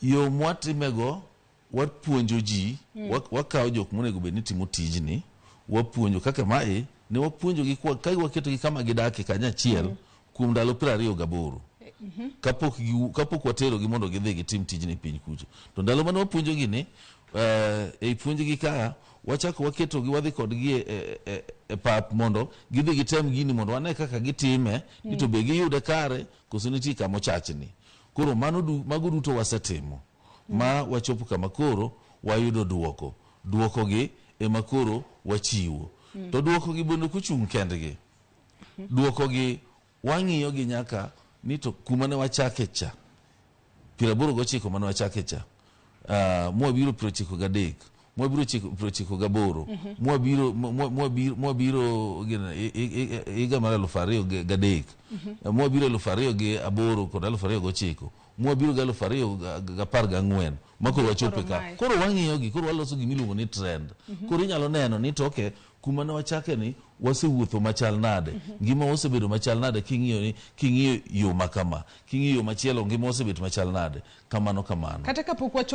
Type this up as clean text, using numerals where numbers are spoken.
Yo mwatimego wapuonjo ji, wakawo jok monego bed ni timo tijni, wapuonjo kaka mae ne wapuonjogi ka waketogi kama gidakie kanyachiel kuom ndalo 28 kapok kapok waterogi mondo gidhi gitim tijni e piny kucho. To ndalo mane wapuonjogi ni ei puonjgi ka wachako waketogi wadhi kodgi e pap mondo gidhi gitem gini mondo wane kaka gitime ni to be giyude kare koso nitie kama ochachni. Koro mano mago duto wasetimo ma wachopo kama koro wayudo duoko. Duokogi ema koro wachiwo. To duokogi bende ok ochung' kendgi. Duokogi wang'iyo gi nyaka ni to kuma ne wachake cha 89 mane wachake cha mwabiro 93, mwabiro 98, mwabiro higa mar 2003, mwabiro 2008 kod 2009, mwabiro gi 2014 ma koro wachope ka. Koro wang'iyo gi, koro waloso gimiluongo ni trend. Koro inyalo neno ni to okay, kuma ne wachake ni wasewuotho machal nade, ngima osebedo machal nade king'iyo ni king'iyo yo ma kama, king'iyo yo machielo ngima osebet machal nade, kamano kamano. Kata kapok wachopo.